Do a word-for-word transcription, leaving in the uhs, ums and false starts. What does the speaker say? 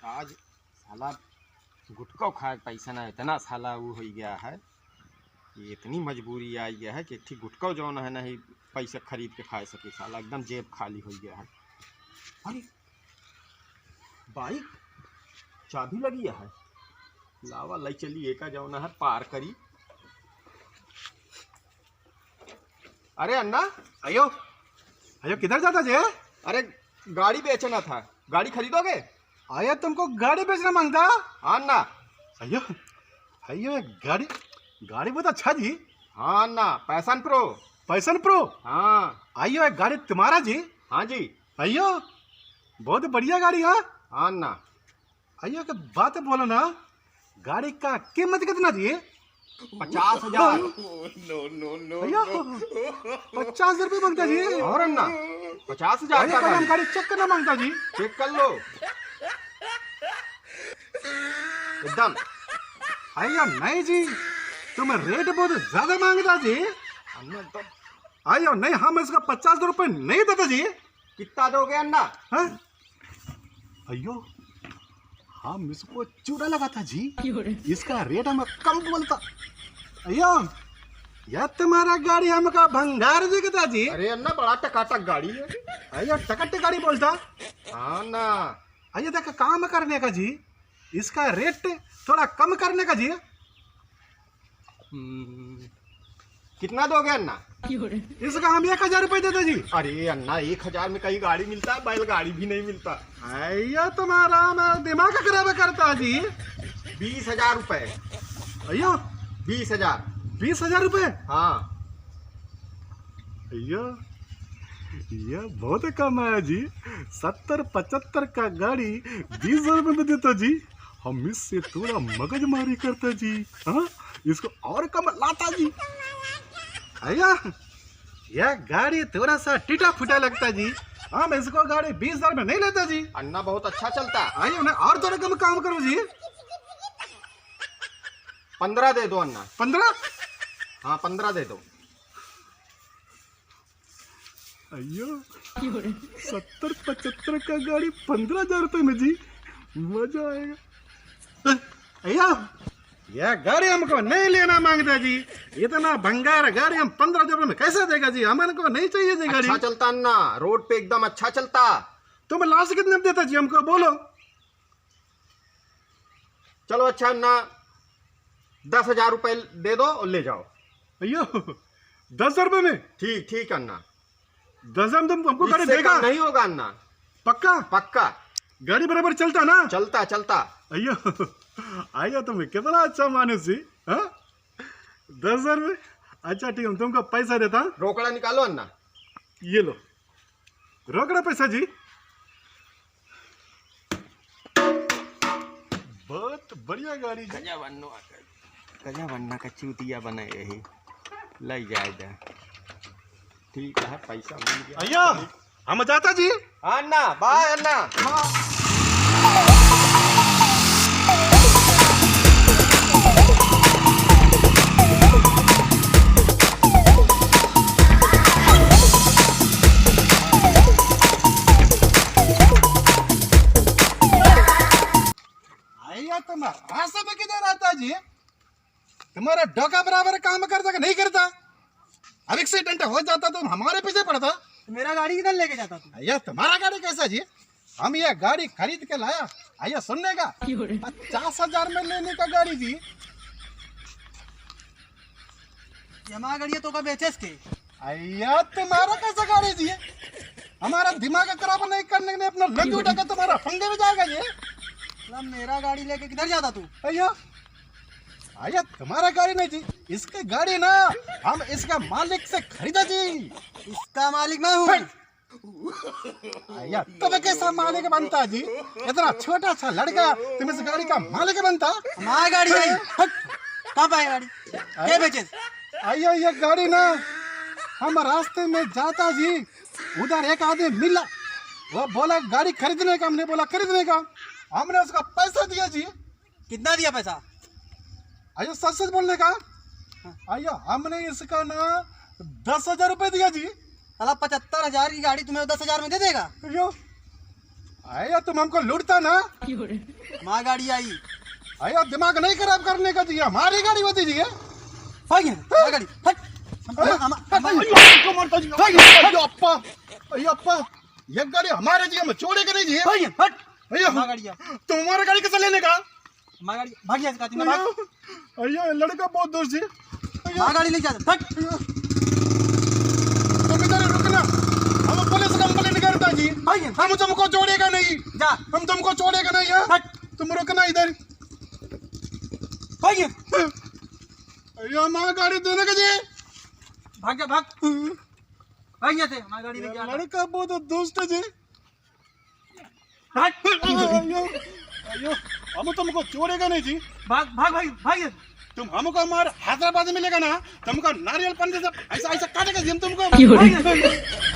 आज साला गुटखा खाए के पैसा ना, इतना साला वो हो गया है कि इतनी मजबूरी आ गया है कि एक ठी गुटखा जौन है नहीं पैसा खरीद के खा सके, साला एकदम जेब खाली हो गया है। अरे बाइक चाबी लगी है, लावा ले चली एका जौन है पार करी। अरे अन्ना। अयो, अयो, किधर जाता जे? अरे गाड़ी बेचना था, गाड़ी खरीदोगे? अयो, तुमको गाड़ी बेचना मांगता? हाँ अन्ना। अयो, अयो, गाड़ी, गाड़ी बहुत अच्छा जी। हाँ अन्ना, पैशन प्रो। पैशन प्रो? हाँ। अयो, एक गाड़ी तुम्हारा जी? हाँ जी। अयो, बहुत बढ़िया गाड़ी है। हाँ अन्ना। अयो, एक बात बोलो ना, गाड़ी का कीमत कितना जी? पचास हजार। अयो, पचास रुपये मांगता जी। और अन्ना, पचास हजार अयो, का पहले हम गाड़ी। गाड़ी चेक करना मांगता जी। चेक कर लो। एकदम। अयो नहीं जी, तुम रेट बहुत ज्यादा मांगता जी। अन्ना एकदम। अयो नहीं, हम इसका पचास रुपये नहीं देते जी। कितना दोगे अन्ना? हाँ? अयो, हम इसको चूड़ा लगाता जी, इसका रेट हम कम बोलता। अयो, यह तुम्हारा गाड़ी हमका भंगार दिखता जी। अरे अन्ना, बड़ा टकाटक गाड़ी है। अयो, टकाटक गाड़ी बोलता। हाँ ना। अयो, देख काम करने का जी, इसका रेट थोड़ा कम करने का जी। हम्म, कितना दोगे अन्ना? इसका हम एक हजार रुपये देते जी। अरे अन्ना, एक हजार में कहीं गाड़ी मिलता है? बैलगाड़ी भी नहीं मिलता। अयो तुम्हारा, मैं दिमाग खराब करता जी। बीस हजार रुपये। अयो, बीस हजार। बीस हजार रुपये? हाँ। अयो, ये बहुत कम आया जी। सत्तर पचहत्तर का गाड़ी बीस हजार रुपये में देता जी। हम इससे थोड़ा मगजमारी करता जी। हाँ, इसको और कम लाता जी। अयो, यह गाड़ी थोड़ा सा टूटा फूटा लगता जी। हम इसको गाड़ी बीस हजार में नहीं लेता जी। अन्ना बहुत अच्छा चलता। अयो, नहीं, और थोड़ा कम काम करो जी। पन्द्रह दे दो अन्ना। पन्द्रह? हाँ, पन्द्रह दे दो। अयो, सत्तर पचहत्तर का गाड़ी पन्द्रह हजार रुपये में जी, मजा आएगा। अयो, यह गाड़ी हमको नहीं लेना मांगता जी, इतना भंगार गाड़ी हम पन्द्रह हजार रुपये में कैसे देगा जी? हमको नहीं चाहिए जी गाड़ी। अच्छा चलता ना, रोड पे एकदम अच्छा चलता। तुम लास्ट कितने में देता जी हमको, बोलो। चलो अच्छा ना, दस हजार रुपये दे दो और ले जाओ। अयो, दस हजार रुपये में? ठीक, ठीक अन्ना। दस हजार में तुम हमको गाड़ी देगा? नहीं होगा अन्ना। पक्का? पक्का। गाड़ी बराबर चलता ना? चलता, चलता। अयो, अयो, तुम कितना अच्छा मानुस जी, हाँ? दस हजार रुपये? अच्छा ठीक है, हम तुमको पैसा देता। रोकड़ा निकालो अन्ना। ये लो, रोकड़ा पैसा जी। बहुत बढ़िया गाड़ी जी। गजब अन्नो, गजब अन्ना का चूतिया बने यही। ले जाए दे। ठीक है, पैसा मिल गया। अयो, हम जाता जी। हाँ अन्ना, बाय अन्ना। हाँ। भैया, तुम रास्ते में किधर रहता जी? तुम्हारा डोका बराबर काम करता कि नहीं करता? अब एक्सीडेंट हो जाता तो हमारे पीछे पड़ता। तो मेरा गाड़ी किधर लेके जाता तू? भैया, तुम्हारा गाड़ी कैसा जी? हम ये गाड़ी खरीद के लाया, भैया, सुनने का, क्यों रे? पचास हजार में लेने का गाड़ी जी। ये हमारा गाड़ी है, तो का बेचेस के? अय्या, तुम्हारा कैसा गाड़ी जी है? हमारा दिमाग खराब नहीं करने के लिए अपना लड्डू उठा के तुम्हारा पंगे में जाएगा ये। मतलब, मेरा गाड़ी लेके किधर जाता तू? अय्या, अय्या, तुम्हारा गाड़ी नहीं जी, इसकी गाड़ी ना, हम इसका मालिक से खरीदा जी। इसका मालिक मैं हूँ। हट। अय्या, तुम कैसा मालिक बनता जी? इतना छोटा सा लड़का, तुम इस गाड़ी का मालिक बनता? हमारी गाड़ी है। हट। कहाँ पाए गाड़ी? अरे, क्या बेचे? अय्या, ये गाड़ी ना, हम रास्ते में जाता जी, उधर एक आदमी मिला, वो बोला गाड़ी खरीदने का, हमने बोला खरीदने का, हमने उसका पैसा दिया जी। कितना दिया पैसा? अय्या, सच सच बोलने का। हाँ। अय्या, हमने इसका ना दस हजार रुपये दिया जी। साला, पचहत्तर हजार की गाड़ी तुम्हें दस हजार में दे देगा? अय्या, अरे यार, तुम हमको लूटता ना। हमार गाड़ी आई। अरे यार, दिमाग नहीं खराब करने का जी, हमारी गाड़ी होती जी। भाग यहाँ, हमार गाड़ी, हट। हम, अरे, हम, हम, अरे, हम, अरे, क्यों मारता जी? भाग यहाँ, हट। अरे अप्पा, अरे अप्पा, ये गाड़ी हमारे जी, हम छोड़े के नहीं जी। भाग यहाँ, हट। अरे, हमार गाड़ी है। तुम हमारे गाड़ी कैसे लेने का? हमार गाड़ी, भाग यहाँ से, कहती ना, भाग। अरे, अरे, लड़का बहुत दोस्त जी। अरे, हमार गाड़ी ले जा, हट। तुम इधर ही रुकना, हम पुलिस कंप्लेंट करता जी। भाग यहाँ, हम तुमको छोड़ेगा नहीं। जा। हम तुमको छोड़ेगा नहीं, हाँ? हट। तुम रुकना इधर। भाग यहाँ। अरे, हमार गाड़ी देने का जी। भाग जा, भाग। भाग यहाँ से, हमार गाड़ी ले जा। लड़का बहुत दोस्त है जी। भाग। अयो, अयो, हम तुमको छोड़ेगा नहीं जी। भाग, भाग, भाग, भाग। तुम हमको हमारे हैदराबाद में मिलेगा ना, तुमको नारियल पंडे से ऐसा, ऐसा काटेगा जी हम तुमको। भाग।